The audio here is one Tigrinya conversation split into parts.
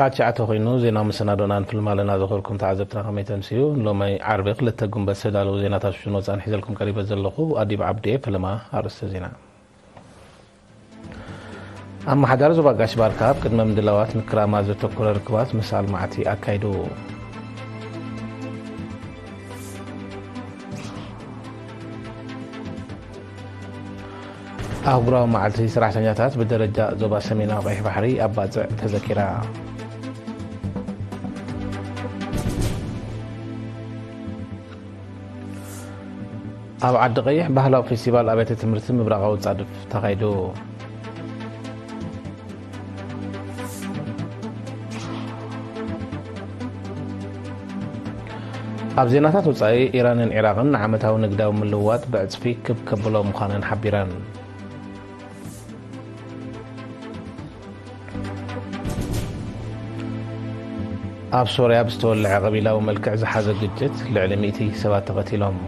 ሰዓት ትሽዓተ ኮይኑ ዜናዊ መሰናዶና ንፍልም ኣለና። ዘኸርኩም ተዓዘብትና ከመይ ተምስዩ? ሎማይ ዓርቢ ክልተ ጉንበት ዝተዳለዉ ዜናታት ሽኖ ጻን ሒዘልኩም ቀሪበ ዘለኹ ኣዲብ ዓብዲ እየ። ፈለማ ኣርእስተ ዜና። ኣመሓዳሪ ዞባ ጋሽ ባርካ ኣብ ቅድመ ምድላዋት ንክራማት ዘተኮረ ርክባት ምስ ኣልማዕቲ ኣካይዱ። ኣህጉራዊ መዓልቲ ሰራሕተኛታት ብደረጃ ዞባ ሰሜናዊ ቀይሕ ባሕሪ ኣብ ባጽዕ ተዘኪራ። ኣብ ዓዲ ቀይሕ ባህላዊ ፌስቲቫል ኣብያተ ትምህርቲ ምብራቓዊ ጻድፍ ተኻይዱ። ኣብ ዜናታት ወጻኢ፣ ኢራንን ዒራቕን ንዓመታዊ ንግዳዊ ምልውዋጥ ብዕጽፊ ክብ ከብሎ ምዃነን ሓቢረን። ኣብ ሶርያ ብዝተወልዐ ቀቢላዊ መልክዕ ዝሓዘ ግጭት ልዕሊ ሚእቲ ሰባት ተቐቲሎም።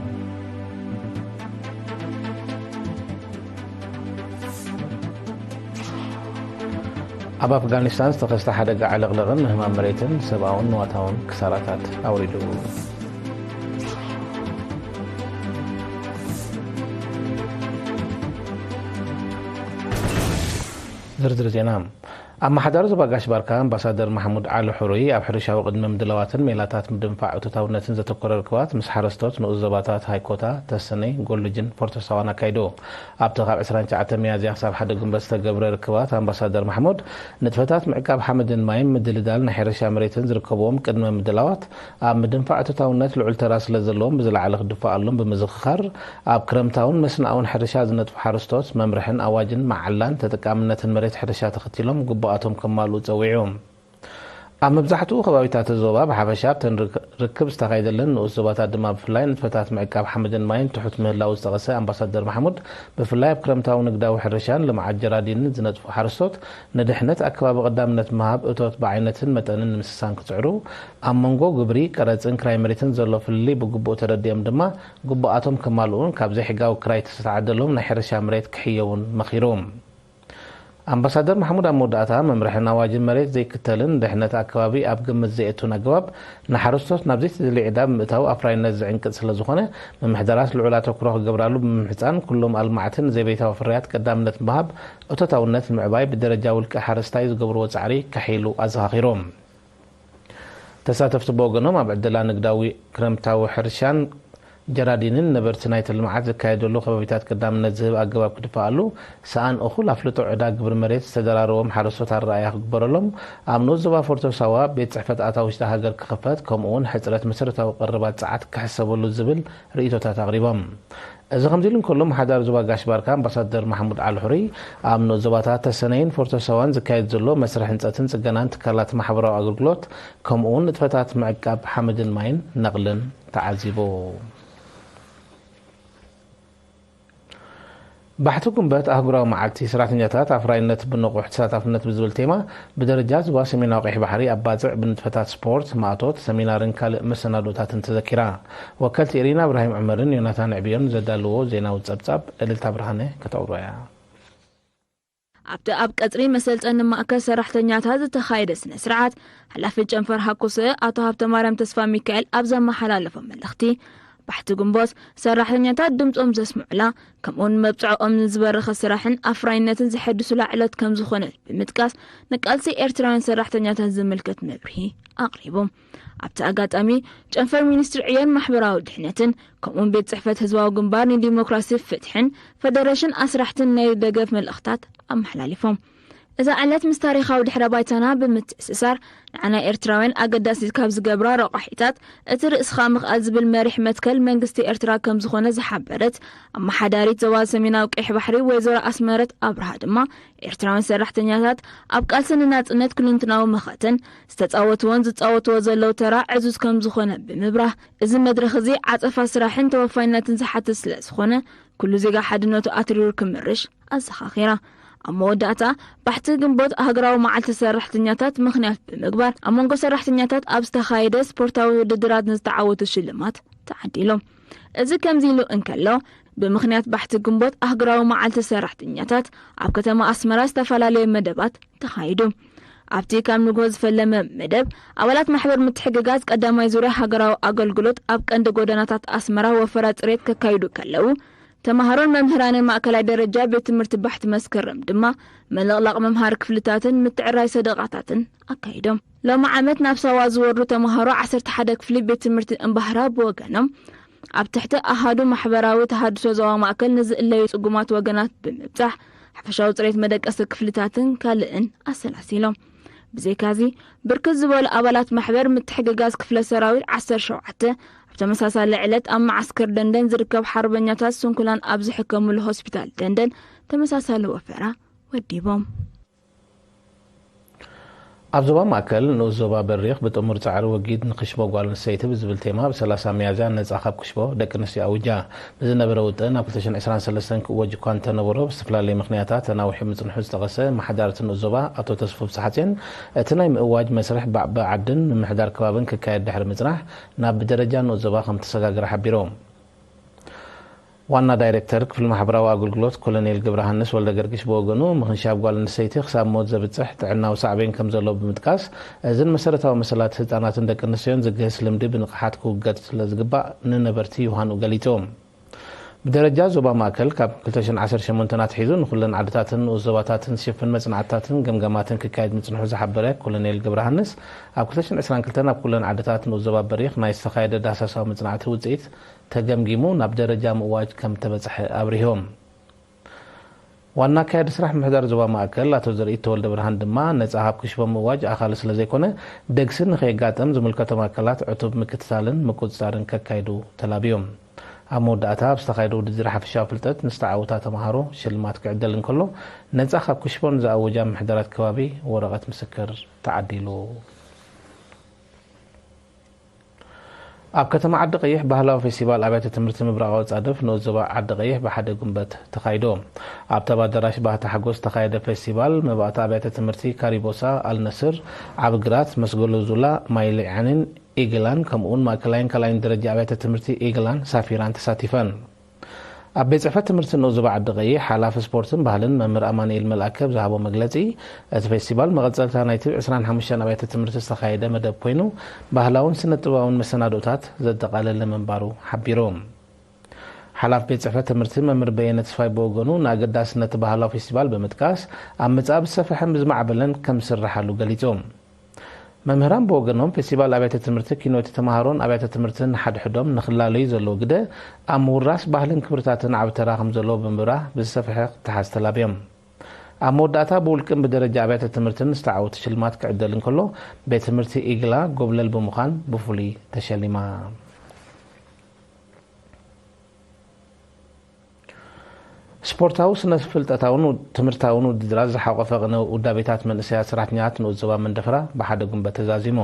ኣብ ኣፍጋኒስታን ዝተኸስተ ሓደጋ ዕልቕልቕን ምህማም መሬትን ሰብኣውን ንዋታውን ክሳራታት ኣውሪዱ። ዝርዝር ዜና። ኣመሓዳሪ ዞባ ጋሽ ባርካ ኣምባሳደር ማሕሙድ ዓሊ ሕሩይ ኣብ ሕርሻዊ ቅድመ ምድላዋትን ሜላታት ምድንፋዕ እቶታውነትን ዘተኮረ ርክባት ምስ ሓረስቶት ንኡስ ዞባታት ሃይኮታ፣ ተሰነይ፣ ጎልጅን ፎርቶ ሳዋን ኣካይዱ። ኣብቲ ካብ ዕስራን ትሽዓተን ሚያዝያ ክሳብ ሓደ ግንቦት ዝተገብረ ርክባት ኣምባሳደር ማሕሙድ ንጥፈታት ምዕቃብ ሓመድን ማይን ምድልዳል ናይ ሕርሻ መሬትን ዝርከብዎም ቅድመ ምድላዋት ኣብ ምድንፋዕ እቶታውነት ልዑል ተራ ስለ ዘለዎም ብዝለዓለ ክድፈኣሎም ብምዝኽኻር ኣብ ክረምታውን መስንኣውን ሕርሻ ዝነጥፉ ሓረስቶት መምርሕን ኣዋጅን መዓላን ተጠቃምነትን መሬት ሕርሻ ተኸቲሎም ግቡኣቶም ከማልኡ ጸዊዑ። ኣብ መብዛሕትኡ ከባቢታት ዞባ ብሓፈሻ ኣብተን ርክ- ርክብ ዝተኻየደለን ንኡስ ዞባታት ድማ ብፍላይ ንጥፈታት ምዕቃብ ሓመድን ማይን ትሑት ምህላው ዝጠቐሰ ኣምባሳደር ማሕሙድ ብፍላይ ኣብ ክረምታዊ ንግዳዊ ሕርሻን ልምዓት ጀራዲንን ዝነጥፉ ሓረስቶት ንድሕነት ኣከባቢ ቀዳምነት ምሃብ እቶት ብዓይነትን መጠንን ንምስሳን ክጽዕሩ ኣብ መንጎ ግብሪ፣ ቀረጽን ክራይ መሬትን ዘሎ ፍልልይ ብግቡእ ተረዲኦም ድማ ግቡኣቶም ከማልኡን ካብ ዘይሕጋዊ ክራይ ዝተዓደሎም ናይ ሕርሻ መሬት ክሕየውን መኺሩ። ኣምባሳደር ማሕሙድ ኣብ መወዳእታ መምርሕን ኣዋጅን መሬት ዘይክተልን ድሕነት ኣከባቢ ኣብ ግምት ዘየእቱን ኣገባብ ንሓረስቶት ናብ ዘይተደልየ ዕዳ ብምእታው ኣፍራይነት ዝዕንቅጽ ስለ ዝኾነ ምምሕዳራት ልዑል ኣተኩሮ ክገብራሉ ብምምሕጻን ኩሎም ኣልማዕትን ዘይቤታዊ ፍርያት ቀዳምነት ምሃብ እቶታውነት ንምዕባይ ብደረጃ ውልቀ ሓረስታይ ዝገብርዎ ጻዕሪ ከሐይሉ ኣዘኻኺሩ። ተሳተፍቲ ብወገኖም ኣብ ዕደላ ንግዳዊ ክረምታዊ ሕርሻን ጀራዲንን ነበርቲ ናይቲ ልምዓት ዝካየደሉ ከባቢታት ቀዳምነት ዝህብ ኣገባብ ክድፋኣሉ፣ ሰኣን እኹል ኣፍልጦ ዕዳ ግብሪ መሬት ዝተደራረቦም ሓረስቶት ኣረኣእያ ክግበረሎም፣ ኣብ ንኡስ ዞባ ፎርቶ ሳዋ ቤት ጽሕፈት ኣታ ውሽጢ ሃገር ክኽፈት፣ ከምኡ እውን ሕጽረት መሰረታዊ ቀረባት ጸዓት ክሕሰበሉ ዝብል ርእይቶታት ኣቕሪቦም። እዚ ከምዚ ኢሉ እንከሎ፣ ኣመሓዳሪ ዞባ ጋሽ ባርካ ኣምባሳደር ማሕሙድ ዓሊ ሕሩይ ኣብ ንኡስ ዞባታት ተሰነይን ፎርቶ ሳዋን ዝካየድ ዘሎ መስርሕ ህንጸትን ጽገናን ትካላት ማሕበራዊ ኣገልግሎት ከምኡውን ንጥፈታት ምዕቃብ ሓመድን ማይን ነቕልን ተዓዚቡ። ባሕቲ ጉንበት ኣህጉራዊ መዓልቲ ሰራሕተኛታት ኣፍራይነት ብንቑሕ ተሳታፍነት ብዝብል ቴማ ብደረጃ ዞባ ሰሜናዊ ቀይሕ ባሕሪ ኣብ ባጽዕ ብንጥፈታት ስፖርት፣ ማእቶት፣ ሰሚናርን ካልእ መሰናዶታትን ተዘኪራ። ወከልቲ ኢሪና እብራሂም ዑመርን ዮናታን ዕብዮን ዘዳልዎ ዜናዊ ጸብጻብ እልልታ ብርሃነ ከተቕርቦ እያ። ኣብቲ ኣብ ቀጽሪ መሰልጠኒ ማእከል ሰራሕተኛታት ዝተኻየደ ስነ ስርዓት፣ ሓላፊ ጨንፈር ሃኮሰ ኣቶ ሃብተማርያም ተስፋ ሚካኤል ኣብ ዘመሓላለፎ መልእኽቲ፣ ባሕቲ ግንቦት ሰራሕተኛታት ድምጾም ዘስምዑላ፣ ከምኡውን መብጽዖኦም ንዝበረኸ ስራሕን ኣፍራይነትን ዘሐድሱላ ዕለት ከም ዝኾነ ብምጥቃስ፣ ንቃልሲ ኤርትራውያን ሰራሕተኛታት ዝምልከት መብርሂ ኣቕሪቡ። ኣብቲ ኣጋጣሚ፣ ጨንፈር ሚኒስትሪ ዕዮን ማሕበራዊ ድሕነትን ከምኡውን ቤት ጽሕፈት ህዝባዊ ግንባር ንዲሞክራሲ ፍትሕን ፈደረሽን ኣስራሕትን ናይ ደገፍ መልእኽታት ኣመሓላሊፎም። እዛ ዕለት ምስ ታሪኻዊ ድሕረ ባይታና ብምትእስሳር፣ ንዓና ኤርትራውያን ኣገዳሲ ካብ ዝገብራ ረቋሒታት እቲ ርእስኻ ምኽኣል ዝብል መሪሕ መትከል መንግስቲ ኤርትራ ከም ዝኾነ ዝሓበረት ኣመሓዳሪት ዞባ ሰሜናዊ ቀይሕ ባሕሪ ወይዘሮ ኣስመረት ኣብርሃ ድማ፣ ኤርትራውያን ሰራሕተኛታት ኣብ ቃልሲ ንናጽነት ኩልንትናዊ መኸተን ዝተጻወትዎን ዝጻወትዎ ዘለዉ ተራ ዕዙዝ ከም ዝኾነ ብምብራህ፣ እዚ መድረኽ እዚ ዓጸፋ ስራሕን ተወፋይነትን ዝሓትት ስለ ዝኾነ፣ ኩሉ ዜጋ ሓድነቱ ኣትሪሩ ክምርሽ ኣዘኻኺራ። ኣብ መወዳእታ፣ ባሕቲ ግንቦት ኣህግራዊ መዓልቲ ሰራሕተኛታት ምኽንያት ብምግባር፣ ኣብ መንጎ ሰራሕተኛታት ኣብ ዝተኻየደ ስፖርታዊ ውድድራት ንዝተዓወቱ ሽልማት ተዓዲሎም። እዚ ከምዚ ኢሉ እንከሎ፣ ብምኽንያት ባሕቲ ግንቦት ኣህግራዊ መዓልቲ ሰራሕተኛታት፣ ኣብ ከተማ ኣስመራ ዝተፈላለዩ መደባት ተኻይዱ። ኣብቲ ካብ ንግሆ ዝፈለመ መደብ፣ ኣባላት ማሕበር ምትሕግጋዝ ቀዳማይ ዙርያ ሃገራዊ ኣገልግሎት ኣብ ቀንዲ ጎደናታት ኣስመራ ወፈራ ጽሬት ከካይዱ ከለዉ፣ ተማሃሮን መምህራንን ማእከላይ ደረጃ ቤት ትምህርቲ ባሕቲ መስከረም ድማ ምልቕላቕ መምሃሪ ክፍልታትን ምትዕራይ ሰደቓታትን ኣካይዶም። ሎሚ ዓመት ናብ ሳዋ ዝወርዱ ተማሃሮ ዓሰርተ ሓደ ክፍሊ ቤት ትምህርቲ እምባህራ ብወገኖም፣ ኣብ ትሕቲ ኣሃዱ ማሕበራዊ ተሃድሶ ዞባ ማእከል ንዝእለዩ ጽጉማት ወገናት ብምብጻሕ፣ ሓፈሻዊ ጽሬት መደቀሲ ክፍልታትን ካልእን ኣሰላሲሎም። ብዘይካዚ፣ ብርክት ዝበሉ ኣባላት ማሕበር ምትሕግጋዝ ክፍለ ሰራዊት ዓሰርተ ሸውዓተ፣ ኣብ ተመሳሳሊ ዕለት ኣብ መዓስከር ደንደን ዝርከብ ሓርበኛታት ስንኩላን ኣብ ዝሕከምሉ ሆስፒታል ደንደን ተመሳሳሊ ወፈራ ወዲቦም። ኣብ ዞባ ማእከል ንኡስ ዞባ በሪኽ ብጥሙር ጻዕሪ ወጊድ ንኽሽቦ ጓል ኣንስተይቲ ብዝብል ቴማ ብ ሰላሳ ሚያዝያ ነጻ ካብ ክሽቦ ደቂ ኣንስትዮ ኣውጃ። ብዝነበረ ውጥን ኣብ ክልተ ሽሕን ዕስራን ሰለስተን ክእወጅ እኳ እንተነበሮ፣ ብዝተፈላለየ ምኽንያታት ተናዊሑ ምጽንሑ ዝጠቐሰ ኣመሓዳሪ እቲ ንኡስ ዞባ ኣቶ ተስፉ ፍስሓጽዮን፣ እቲ ናይ ምእዋጅ መስርሕ ብዓቢ ዓድን ምምሕዳር ከባብን ክካየድ ድሕሪ ምጽናሕ፣ ናብ ብደረጃ ንኡስ ዞባ ከም ተሰጋገረ ሓቢሩ። ዋና ዳይሬክተር ክፍሊ ማሕበራዊ ኣገልግሎት ኮሎኔል ገብረሃንስ ወልደገርግሽ ብወገኑ፣ ምኽንሻብ ጓል ኣንስተይቲ ክሳብ ሞት ዘብጽሕ ጥዕናዊ ሳዕቤን ከም ዘለዎ ብምጥቃስ፣ እዝን መሰረታዊ መሰላት ህጻናትን ደቂ ኣንስትዮን ዝግህስ ልምዲ ብንቕሓት ክውገድ ስለ ዝግባእ ንነበርቲ ዮሃንኡ ገሊጹ። ብደረጃ ዞባ ማእከል ካብ ክልተ ሽሕን ዓሰርተ ሸሞንተን ኣትሒዙ ንኹለን ዓድታትን ንኡስ ዞባታትን ዝሽፍን መጽናዕትታትን ገምገማትን ክካየድ ምጽንሑ ዝሓበረ ኮሎኔል ገብረሃንስ፣ ኣብ ክልተ ሽሕን ዕስራን ክልተን ኣብ ኩለን ዓድታት ንኡስ ዞባ በሪኽ ናይ ዝተኻየደ ዳህሳሳዊ መጽናዕቲ ውጽኢት ተገምጊሙ ናብ ደረጃ ምእዋጅ ከም ተበጽሐ ኣብሪሆም። ዋና ኣካያዲ ስራሕ ምምሕዳር ዞባ ማእከል ኣቶ ዘርኢት ተወልደ ብርሃን ድማ፣ ነጻ ካብ ክሽቦ ምእዋጅ ኣኻሊ ስለ ዘይኮነ፣ ደግሲ ንኸየጋጥም ዝምልከቶም ኣካላት ዕቱብ ምክትታልን ምቁጽጻርን ከካይዱ ተላብዮም። ኣብ መወዳእታ ኣብ ዝተኻየደ ውድድር ሓፈሻዊ ፍልጠት ንዝተዓወታ ተምሃሮ ሽልማት ክዕደል እንከሎ፣ ነጻ ካብ ክሽቦ ንዝኣወጃ ምምሕዳራት ከባቢ ወረቐት ምስክር ተዓዲሉ። ኣብ ከተማ ዓዲ ቀይሕ ባህላዊ ፌስቲቫል ኣብያተ ትምህርቲ ምብራቓዊ ጻድፍ ንኡስ ዞባ ዓዲ ቀይሕ ብሓደ ጉንበት ተኻይዶ። ኣብ ተባ ኣዳራሽ ባህታ ሓጎስ ዝተኻየደ ፌስቲቫል መባእታ ኣብያተ ትምህርቲ ካሪቦሳ፣ ኣልነስር፣ ዓቢ ግራት፣ መስገሎ ዙላ፣ ማይ ሊዓንን ኢግላን ከምኡውን ማእከላይን ካልኣይን ደረጃ ኣብያተ ትምህርቲ ኢግላን ሳፊራን ተሳቲፈን። ኣብ ቤት ጽሕፈት ትምህርቲ ንኡስ ዞባ ዓዲ ቀይሕ ሓላፊ ስፖርትን ባህልን መምህር ኣማኑኤል መልኣከ ኣብ ዝሃቦ መግለጺ፣ እቲ ፌስቲቫል መቐጸልታ ናይቲ ብ ዕስራን ሓሙሽተን ኣብያተ ትምህርቲ ዝተኻየደ መደብ ኮይኑ፣ ባህላውን ስነ ጥበባውን መሰናዶታት ዘጠቓለለ ምንባሩ ሓቢሩ። ሓላፊ ቤት ጽሕፈት ትምህርቲ መምህር በየነ ተስፋይ ብወገኑ፣ ንኣገዳስነት እቲ ባህላዊ ፌስቲቫል ብምጥቃስ፣ ኣብ መጻኢ ብዝሰፍሐን ብዝማዕበለን ከም ዝስርሓሉ ገሊጹ። መምህራን ብወገኖም፣ ፌስቲቫል ኣብያተ ትምህርቲ ኪኖቲ ተምሃሮን ኣብያተ ትምህርትን ንሓድሕዶም ንኽላለዩ ዘለዎ ግደ ኣብ ምውራስ ባህልን ክብርታትን ዓቢ ተራ ከም ዘለዎ ብምብራህ፣ ብዝሰፍሐ ክተሓዝ ተላብዮም። ኣብ መወዳእታ፣ ብውልቅን ብደረጃ ኣብያተ ትምህርትን ዝተዓወቱ ሽልማት ክዕደል እንከሎ፣ ቤት ትምህርቲ ኢግላ ጎብለል ብምዃን ብፍሉይ ተሸሊማ። ስፖርታዊ፣ ስነ ፍልጠታውን ውድ-፣ ትምህርታውን ውድድራት ዝሓቆፈ ቅነ ውዳቤታት መንእሰያት ሰራሕተኛታት ንኡስ ዞባ መንደፈራ ብሓደ ጉንበት ተዛዚሙ።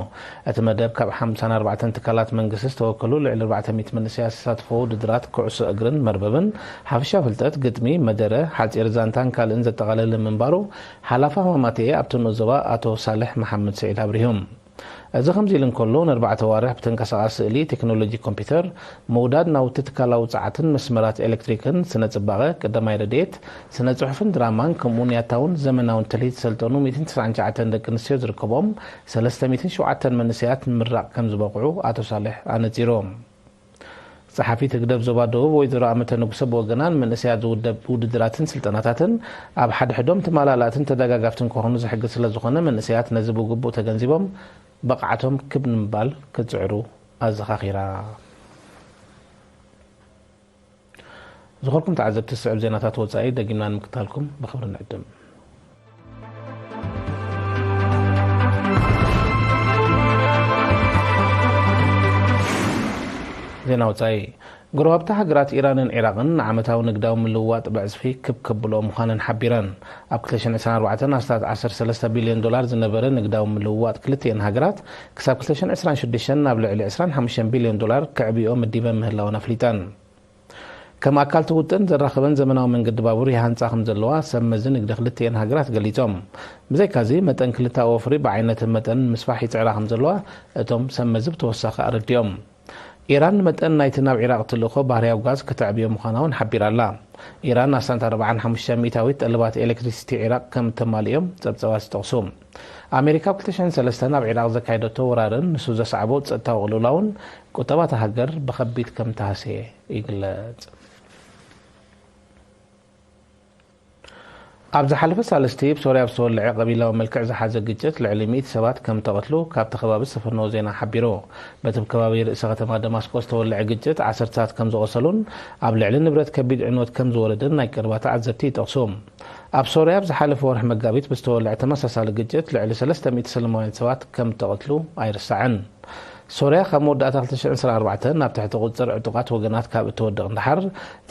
እቲ መደብ ካብ ሓምሳን ኣርባዕተን ትካላት መንግስቲ ዝተወከሉ ልዕሊ ኣርባዕተ ሚእቲ መንእሰያት ዝተሳተፍዎ ውድድራት ኩዕሶ እግርን መርበብን፣ ሓፈሻዊ ፍልጠት፣ ግጥሚ፣ መደረ፣ ሓጺር ዛንታን ካልእን ዘጠቓለለ ምንባሩ ሓላፊ ሃማማተኤ ኣብቲ ንኡስ ዞባ ኣቶ ሳልሕ መሓመድ ስዒድ ኣብሪሆም። እዚ ከምዚ ኢሉ እንከሎ፣ ንኣርባዕተ ኣዋርሕ ብተንቀሳቓሲ ስእሊ፣ ቴክኖሎጂ ኮምፒውተር፣ ምውዳድ ናውቲ ትካላዊ ጸዓትን መስመራት ኤሌክትሪክን፣ ስነ ጽባቐ፣ ቀዳማይ ረድኤት፣ ስነ ጽሑፍን ድራማን፣ ከምኡውን ያታውን ዘመናውን ትልሂት ዝሰልጠኑ ሚእትን ተስዓን ትሽዓተን ደቂ ኣንስትዮ ዝርከብኦም ሰለስተ ሚእትን ሸውዓተን መንእሰያት ንምርቃቕ ከም ዝበቕዑ ኣቶ ሳልሕ ኣነጺሮም። ጸሓፊት ህግደፍ ዞባ ደቡብ ወይዘሮ ኣመተ ንጉሰ ብወገና፣ ንመንእሰያት ዝውደብ ውድድራትን ስልጠናታትን ኣብ ሓድሕዶም ተመላላእትን ተደጋጋፍትን ክኾኑ ዝሕግዝ ስለ ዝኾነ፣ መንእሰያት ነዚ ብግቡእ ተገንዚቦም ብቕዓቶም ክብ ንምባል ክጽዕሩ ኣዘኻኺራ። ዝኾርኩም ተዓዘብቲ፣ ዝስዕብ ዜናታት ወጻኢ ደጊምና ንምክታልኩም ብኽብሪ ንዕድም። ዜና ወጻኢ። ጎረባብቲ ሃገራት ኢራንን ዒራቕን ንዓመታዊ ንግዳዊ ምልውዋጥ ብዕጽፊ ክብ ከብልኦ ምዃነን ሓቢረን። ኣብ ክልተ ሽሕን ዕስራን ኣርባዕተን ኣስታት ዓሰርተ ሰለስተ ቢልዮን ዶላር ዝነበረ ንግዳዊ ምልውዋጥ ክልቲኤን ሃገራት፣ ክሳብ ክልተ ሽሕን ዕስራን ሽዱሽተን ናብ ልዕሊ ዕስራን ሓሙሽተን ቢልዮን ዶላር ከዕብይኦ መዲበን ምህላወን ኣፍሊጠን። ከም ኣካል እቲ ውጥን፣ ዘራኽበን ዘመናዊ መንገዲ ባቡር ይሃንጻ ከም ዘለዋ ሰብ መዚ ንግዲ ክልቲኤን ሃገራት ገሊጾም። ብዘይካዚ፣ መጠን ክልተኣዊ ወፍሪ ብዓይነትን መጠንን ንምስፋሕ ይጽዕራ ከም ዘለዋ እቶም ሰብ መዚ ብተወሳኺ ኣረዲኦም። ኢራን ንመጠን ናይቲ ናብ ዒራቕ ትልእኮ ባህርያዊ ጋዝ ከተዕብዮ ምዃና እውን ሓቢራ ኣላ። ኢራን ኣስታት ኣርብዓን ሓሙሽተ ሚእታዊት ጠለባት ኤሌክትሪሲቲ ዒራቕ ከም እተማልኦም ጸብጸባት ይጠቕሱ። ኣሜሪካ ኣብ ክልተ ሽሕን ሰለስተን ኣብ ዒራቕ ዘካየደቶ ወራርን ንሱ ዘስዓቦ ጸጥታዊ ቅልውላውን ቁጠባ እታ ሃገር ብኸቢድ ከም ተሃሰየ ይግለጽ። ኣብ ዝሓለፈ ሳልስቲ ኣብ ሶርያ ኣብ ዝተወልዐ ቀቢላዊ መልክዕ ዝሓዘ ግጭት ልዕሊ ሚእቲ ሰባት ከም ተቐትሉ ካብቲ ከባቢ ዝሰፈነዎ ዜና ሓቢሩ። በቲ ከባቢ ርእሰ ከተማ ደማስቆ ዝተወልዐ ግጭት ዓሰርተታት ከም ዝቖሰሉን ኣብ ልዕሊ ንብረት ከቢድ ዕንወት ከም ዝወረደን ናይ ቀረባ ተዓዘብቲ ይጠቕሱ። ኣብ ሶርያ ኣብ ዝሓለፈ ወርሒ መጋቢት ብዝተወልዐ ተመሳሳሊ ግጭት ልዕሊ ሰለስተ ሚእቲ ሰላማውያን ሰባት ከም ተቐትሉ ኣይርሳዕን። ሶርያ ካብ መወዳእታ ክልተ ሽሕን ዕስራን ኣርባዕተን ናብ ትሕቲ ቁጽጽር ዕጡቓት ወገናት ካብ እትወድቕ ንደሓር፣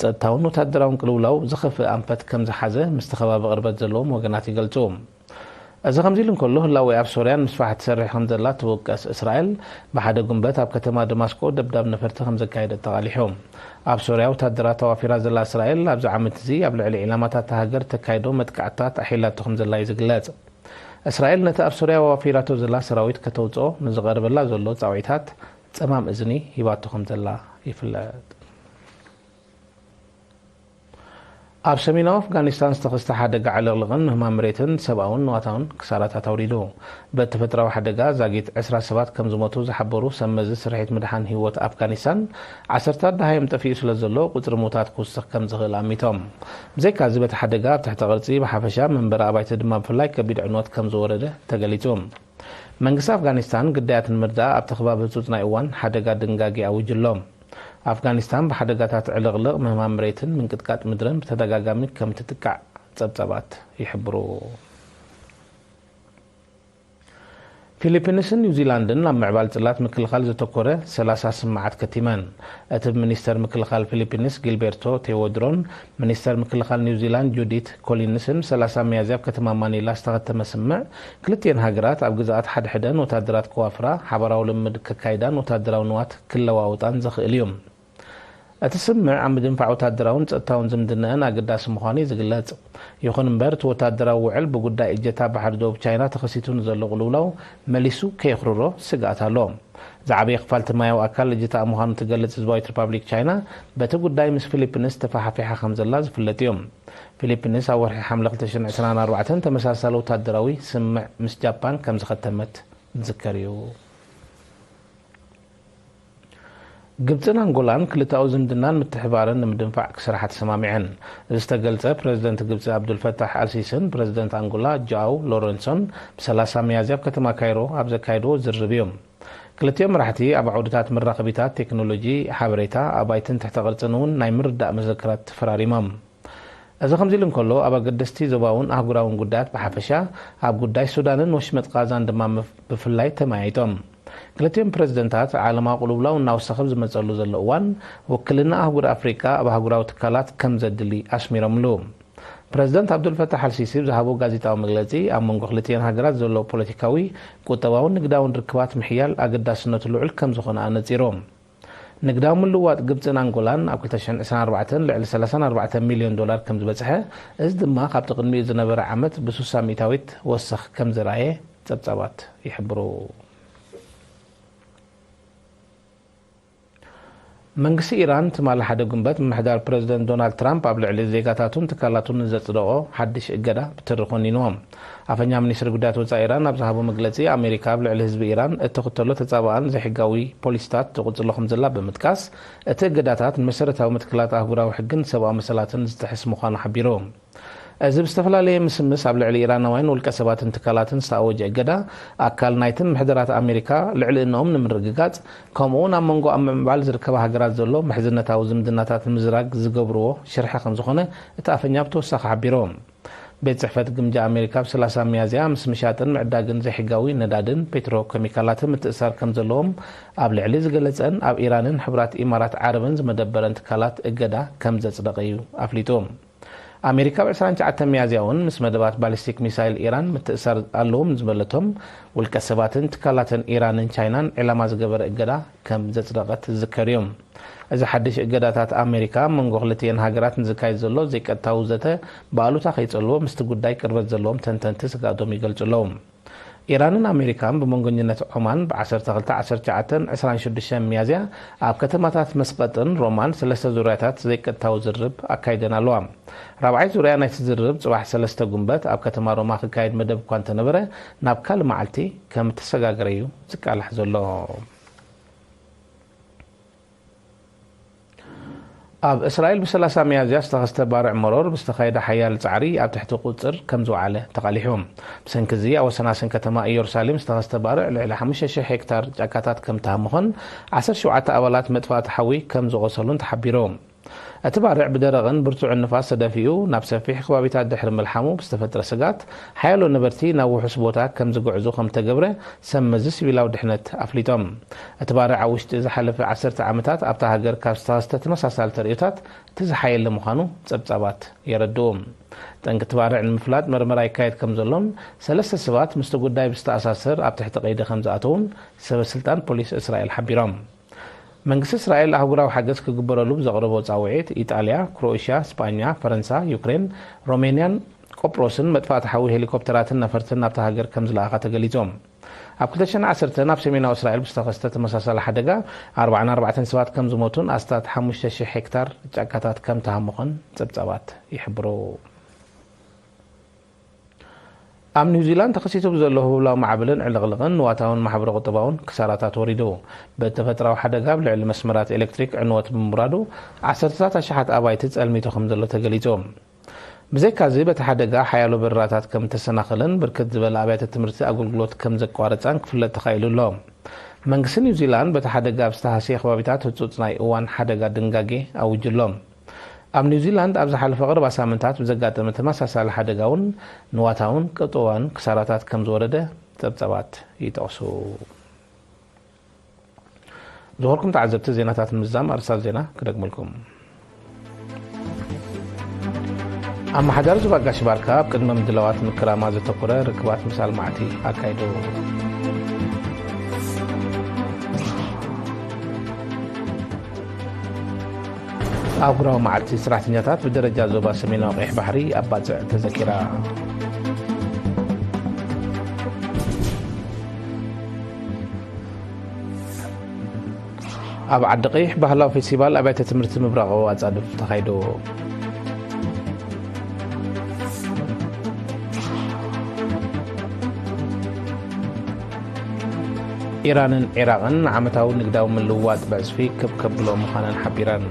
ጸጥታውን ወታደራውን ቅልውላው ዝኸፍእ ኣንፈት ከም ዝሓዘ ምስቲ ከባቢ ቅርበት ዘለዎም ወገናት ይገልጹ። እዚ ከምዚ ኢሉ እንከሎ፣ ህላዌ ኣብ ሶርያን ምስፋሕ ትሰርሕ ከም ዘላ ትውቀስ እስራኤል፣ ብሓደ ጉንበት ኣብ ከተማ ደማስቆ ደብዳብ ነፈርቲ ከም ዘካየደት ተቓሊሑ። ኣብ ሶርያ ወታደራት ኣዋፊራ ዘላ እስራኤል፣ ኣብዚ ዓመት እዚ ኣብ ልዕሊ ዒላማታት እታ ሃገር ተካይዶ መጥቃዕትታት ኣሒላቶ ከም ዘላ እዩ ዝግለጽ። እስራኤል ነቲ ኣብ ሶርያ ኣዋፊራቶ ዘላ ሰራዊት ከተውጽኦ ንዝቐርበላ ዘሎ ጻውዒታት ጸማም እዝኒ ሂባቶ ከም ዘላ ይፍለጥ። ኣብ ሰሜናዊ ኣፍጋኒስታን ዝተኸስተ ሓደጋ ዕልቕልቕን ምህማን መሬትን ሰብኣውን ንዋታውን ክሳራታት ኣውሪዱ። በቲ ተፈጥራዊ ሓደጋ ዛጊት ዕስራ ሰባት ከም ዝሞቱ ዝሓበሩ ሰብ መዚ ስርሒት ምድሓን ህይወት ኣፍጋኒስታን፣ ዓሰርታት ደሃዮም ጠፊኡ ስለ ዘሎ ቁጽሪ ምዉታት ክውስኽ ከም ዝኽእል ኣሚቶም። ብዘይካዚ በቲ ሓደጋ ኣብ ትሕቲ ቅርጺ ብሓፈሻ መንበሪ ኣባይቲ ድማ ብፍላይ ከቢድ ዕንወት ከም ዝወረደ ተገሊጹ። መንግስቲ ኣፍጋኒስታን ግዳያት ንምርዳእ ኣብቲ ከባቢ ህጹጽ ናይ እዋን ሓደጋ ድንጋጌ ኣዊጁ ኣሎ። ኣፍጋኒስታን ብሓደጋታት ዕልቕልቕ፣ ምህማም መሬትን ምንቅጥቃጥ ምድርን ብተደጋጋሚ ከም ትጥቃዕ ጸብጻባት ይሕብሩ። ፊሊፒንስን ኒውዚላንድን ኣብ ምዕባል ጽላት ምክልኻል ዘተኮረ ሰላሳ ስምዓት ከቲመን። እቲ ብሚኒስተር ምክልኻል ፊሊፒንስ ጊልቤርቶ ቴዎድሮን ሚኒስተር ምክልኻል ኒውዚላንድ ጁዲት ኮሊንስን ሰላሳ ሚያዝያ ኣብ ከተማ ማኒላ ዝተኸተመ ስምዕ፣ ክልቲኤን ሃገራት ኣብ ግዝኣት ሓድሕደን ወታደራት ከዋፍራ፣ ሓባራዊ ልምምድ ከካይዳን ወታደራዊ ንዋት ክለዋወጣን ዘኽእል እዩ። እቲ ስምዕ ኣብ ምድንፋዕ ወታደራውን ጸጥታውን ዝምድናኣን ኣገዳሲ ምዃኑ እዩ ዝግለጽ። ይኹን እምበር፣ እቲ ወታደራዊ ውዕል ብጉዳይ እጀታ ባሕሪ ደቡብ ቻይና ተኸሲቱ ንዘሎ ቅልውላው መሊሱ ከየኽርሮ ስግኣት ኣሎ። ዝዓበየ ክፋል እቲ ማያዊ ኣካል እጀታኣ ምዃኑ ትገልጽ ህዝባዊት ሪፓብሊክ ቻይና፣ በቲ ጉዳይ ምስ ፊሊፒንስ ተፈሓፊሓ ከም ዘላ ዝፍለጥ እዩ። ፊሊፒንስ ኣብ ወርሒ ሓምለ ክልተ ሽሕን ዕስራን ኣርባዕተን ተመሳሳሊ ወታደራዊ ስምዕ ምስ ጃፓን ከም ዝኸተመት ዝዝከር እዩ። ግብጽን ኣንጎላን ክልተኣዊ ዝምድናን ምትሕባርን ንምድንፋዕ ክሰርሓ ተሰማሚዐን። እዚ ዝተገልጸ ፕረዚደንት ግብጺ ኣብዱልፈታሕ ኣልሲስን ፕረዚደንት ኣንጎላ ጃው ሎረንሶን ብሰላሳ ሚያዝያ ኣብ ከተማ ካይሮ ኣብ ዘካየድዎ ዝርርብ እዩ። ክልቲኦም መራሕቲ ኣብ ዓውድታት መራኸቢታት፣ ቴክኖሎጂ፣ ሓበሬታ፣ ኣባይትን ትሕተ ቅርጽን እውን ናይ ምርዳእ መዘክራት ተፈራሪሞም። እዚ ከምዚ ኢሉ እንከሎ፣ ኣብ ኣገደስቲ ዞባውን ኣህጉራውን ጉዳያት ብሓፈሻ፣ ኣብ ጉዳይ ሱዳንን ወሽመጥ ቃዛን ድማ ምፍ-፣ ብፍላይ ተመያይጦም። ክልቲኦም ፕረዚደንታት ዓለማዊ ቅልውላው እናወሰኸ ብዝመጸሉ ዘሎ እዋን፣ ውክልና ኣህጉር ኣፍሪቃ ኣብ ኣህጉራዊ ትካላት ከም ዘድሊ ኣስሚሮምሉ። ፕረዚደንት ኣብዱልፈታሕ ኣልሲሲ ብዝሃቦ ጋዜጣዊ መግለጺ፣ ኣብ መንጎ ክልቲኤን ሃገራት ዘሎ ፖለቲካዊ፣ ቁጠባውን ንግዳውን ርክባት ምሕያል ኣገዳስነቱ ልዑል ከም ዝኾነ ኣነጺሩ። ንግዳዊ ምልውዋጥ ግብጽን ኣንጎላን ኣብ ክልተ ሽሕን ዕስራን ኣርባዕተን ልዕሊ ሰላሳን ኣርባዕተን ሚልዮን ዶላር ከም ዝበጽሐ፣ እዚ ድማ ካብቲ ቅድሚኡ ዝነበረ ዓመት ብስሳ ሚእታዊት ወሰኽ ከም ዘርኣየ ጸብጻባት ይሕብሩ። መንግስቲ ኢራን ትማሊ ሓደ ጉንበት ምምሕዳር ፕረዚደንት ዶናልድ ትራምፕ ኣብ ልዕሊ ዜጋታቱን ትካላቱን ንዘጽደቖ ሓድሽ እገዳ ብትሪ ኮኒንዎ። ኣፈኛ ሚኒስትሪ ጉዳያት ወጻኢ ኢራን ኣብ ዝሃቦ መግለጺ፣ ኣሜሪካ ኣብ ልዕሊ ህዝቢ ኢራን እትኽተሎ ተጻባእን ዘይሕጋዊ ፖሊሲታት ትቕጽሎ ከም ዘላ ብምጥቃስ፣ እቲ እገዳታት ንመሰረታዊ መትከላት ኣህጉራዊ ሕግን ሰብኣዊ መሰላትን ዝጥሕስ ምዃኑ ሓቢሩ። እዚ ብዝተፈላለየ ምስምስ ኣብ ልዕሊ ኢራናውያን ውልቀ ሰባትን ትካላትን ዝተኣወጀ እገዳ፣ ኣካል ናይቲ ምምሕዳራት ኣሜሪካ ልዕልንኦም ንምርግጋጽ፣ ከምኡ'ውን ኣብ መንጎ ኣብ ምዕባል ዝርከባ ሃገራት ዘሎ ምሕዝነታዊ ዝምድናታት ንምዝራግ ዝገብርዎ ሽርሒ ከም ዝኾነ እቲ ኣፈኛ ብተወሳኺ ሓቢሩ። ቤት ጽሕፈት ግምጃ ኣሜሪካ ኣብ ሰላሳ ሚያዝያ ምስ ምሻጥን ምዕዳግን ዘይሕጋዊ ነዳድን ፔትሮ ኬሚካላትን ምትእስሳር ከም ዘለዎም ኣብ ልዕሊ ዝገለጸን ኣብ ኢራንን ሕቡራት ኢማራት ዓረብን ዝመደበረን ትካላት እገዳ ከም ዘጽደቐ እዩ ኣፍሊጡ። ኣሜሪካ ኣብ ዕስራን ትሽዓተን ሚያዝያ እውን ምስ መደባት ባሊስቲክ ሚሳይል ኢራን ምትእስሳር ኣለዎም ዝበለቶም ውልቀ ሰባትን ትካላትን ኢራንን ቻይናን ዒላማ ዝገበረ እገዳ ከም ዘጽደቐት ዝዝከር እዩ። እዚ ሓድሽ እገዳታት ኣሜሪካ ኣብ መንጎ ክልቲኤን ሃገራት ንዝካየድ ዘሎ ዘይቀጥታዊ ዘተ ብኣሉታ ከይጸልዎ ምስቲ ጉዳይ ቅርበት ዘለዎም ተንተንቲ ስግኣቶም ይገልጹ ኣለዉ። ኢራንን ኣሜሪካን ብመንጎኝነት ዖማን ብ ዓሰርተ ክልተ ዓሰርተ ትሽዓተ ዕስራን ሽዱሽተን ሚያዝያ ኣብ ከተማታት መስቀጥን ሮማን ሰለስተ ዙርያታት ዘይቀጥታዊ ዝርርብ ኣካይደን ኣለዋ። ራብዓይ ዙርያ ናይቲ ዝርርብ ጽባሕ ሰለስተ ጉንበት ኣብ ከተማ ሮማ ክካየድ መደብ እኳ እንተነበረ፣ ናብ ካልእ መዓልቲ ከም እተሰጋገረ እዩ ዝቃላሕ ዘሎ። ኣብ እስራኤል ብ ሰላሳ ሚያዝያ ዝተኸስተ ባርዕ መሮር ብዝተኻየደ ሓያል ጻዕሪ ኣብ ትሕቲ ቁጽር ከም ዝወዓለ ተቓሊሑ። ብሰንኪ እዚ ኣብ ወሰናስን ከተማ ኢየሩሳሌም ዝተኸስተ ባርዕ ልዕሊ ሓሙሽተ ሽሕ ሄክታር ጫካታት ከም ተሃመኾን ዓሰርተ ሸውዓተ ኣባላት መጥፋእቲ ሓዊ ከም ዝቖሰሉን ተሓቢሩ። እቲ ባርዕ ብደረቕን ብርቱዕን ንፋስ ተደፊኡ ናብ ሰፊሕ ከባቢታት ድሕሪ ምልሓሙ ብዝተፈጥረ ስግኣት ሓያሎ ነበርቲ ናብ ውሑስ ቦታ ከም ዝግዕዙ ከም ተገብረ ሰብ መዚ ሲቪላዊ ድሕነት ኣፍሊጦም። እቲ ባርዕ ኣብ ውሽጢ ዝሓለፈ ዓሰርተ ዓመታት ኣብታ ሃገር ካብ ዝተኸስተ ተመሳሳሊ ተርእዮታት እቲ ዝሓየለ ምዃኑ ጸብጻባት የረድኡ። ጠንቂ እቲ ባርዕ ንምፍላጥ መርመራ ይካየድ ከም ዘሎን ሰለስተ ሰባት ምስቲ ጉዳይ ብዝተኣሳሰር ኣብ ትሕቲ ቀይዲ ከም ዝኣተዉን ሰበ ስልጣን ፖሊስ እስራኤል ሓቢሮም። መንግስቲ እስራኤል ኣህጉራዊ ሓገዝ ክግበረሉ ብዘቕረቦ ጻውዒት፣ ኢጣልያ፣ ክሮኤሽያ፣ ስጳኛ፣ ፈረንሳ፣ ዩክሬን፣ ሮሜንያን ቆጵሮስን መጥፋእቲ ሓዊ ሄሊኮፕተራትን ነፈርትን ናብታ ሃገር ከም ዝለኣኻ ተገሊጹ። ኣብ ክልተ ሽሕን ዓሰርተን ኣብ ሰሜናዊ እስራኤል ብዝተኸስተ ተመሳሳሊ ሓደጋ ኣርባዓን ኣርባዕተን ሰባት ከም ዝሞቱን ኣስታት ሓሙሽተ ሽሕ ሄክታር ጫካታት ከም ተሃመኾን ጸብጻባት ይሕብሩ። ኣብ ኒውዚላንድ ተኸሲቱ ብዘሎ ህብላዊ ማዕበልን ዕልቕልቕን ንዋታውን ማሕበረ ቁጠባውን ክሳራታት ወሪዱ። በቲ ተፈጥራዊ ሓደጋ ኣብ ልዕሊ መስመራት ኤሌክትሪክ ዕንወት ብምውራዱ ዓሰርተታት ኣሽሓት ኣባይቲ ጸልሚቱ ከም ዘሎ ተገሊጹ። ብዘይካዚ በቲ ሓደጋ ሓያሎ በረራታት ከም እተሰናኸለን ብርክት ዝበለ ኣብያተ ትምህርቲ ኣገልግሎት ከም ዘቋረጻን ክፍለጥ ተኻኢሉ ኣሎ። መንግስቲ ኒውዚላንድ በቲ ሓደጋ ኣብ ዝተሃስየ ከባቢታት ህጹጽ ናይ እዋን ሓደጋ ድንጋጌ ኣዊጁ ኣሎ። ኣብ ኒውዚላንድ ኣብ ዝሓለፈ ቀረባ ሳምንታት ብዘጋጠመ ተመሳሳሊ ሓደጋ እውን ንዋታውን ቁጠባውን ክሳራታት ከም ዝወረደ ጸብጻባት ይጠቕሱ። ዝኸበርኩም ተዓዘብቲ፣ ዜናታት ምዝዛም ኣርእስታት ዜና ክደግመልኩም። ኣመሓዳሪ ዞባ ጋሽ ባርካ ኣብ ቅድመ ምድላዋት ምክራማት ዘተኮረ ርክባት ምስ ኣልማዕቲ ኣካይዱ። ኣህጉራዊ መዓልቲ ሰራሕተኛታት ብደረጃ ዞባ ሰሜናዊ ቀይሕ ባሕሪ ኣብ ባጽዕ ተዘኪራ። ኣብ ዓዲ ቀይሕ ባህላዊ ፌስቲቫል ኣብያተ ትምህርቲ ምብራቓዊ ኣጻድፍ ተኻይዱ። ኢራንን ዒራቕን ንዓመታዊ ንግዳዊ ምልውዋጥ ብዕጽፊ ክብ ከብሎ ምዃነን ሓቢረን።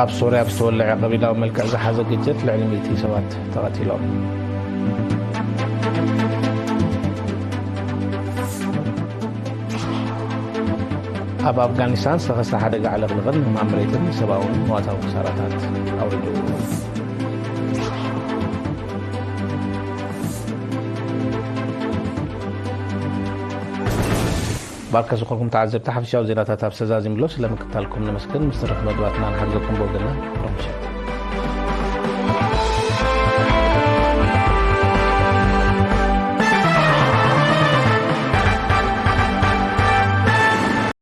ኣብ ሶርያ ብዝተወለዐ ቀቢላዊ መልክዕ ዝሓዘ ግጭት ልዕሊ ሚእቲ ሰባት ተቐቲሎም። ኣብ ኣፍጋኒስታን ዝተኸስተ ሓደጋ ዕልቕልቕን ህማም መሬትን ሰብኣውን ንዋታዊ ክሳራታት ኣውሪዱ። ባርከ ዝኾንኩም ተዓዘብቲ፣ ሓፈሻዊ ዜናታት ኣብ ሰዛዚምሎ ስለ ምክታልኩም ነመስግን። ምስ ተረፍ መደባትና ንሓግዘኩም ብወገንና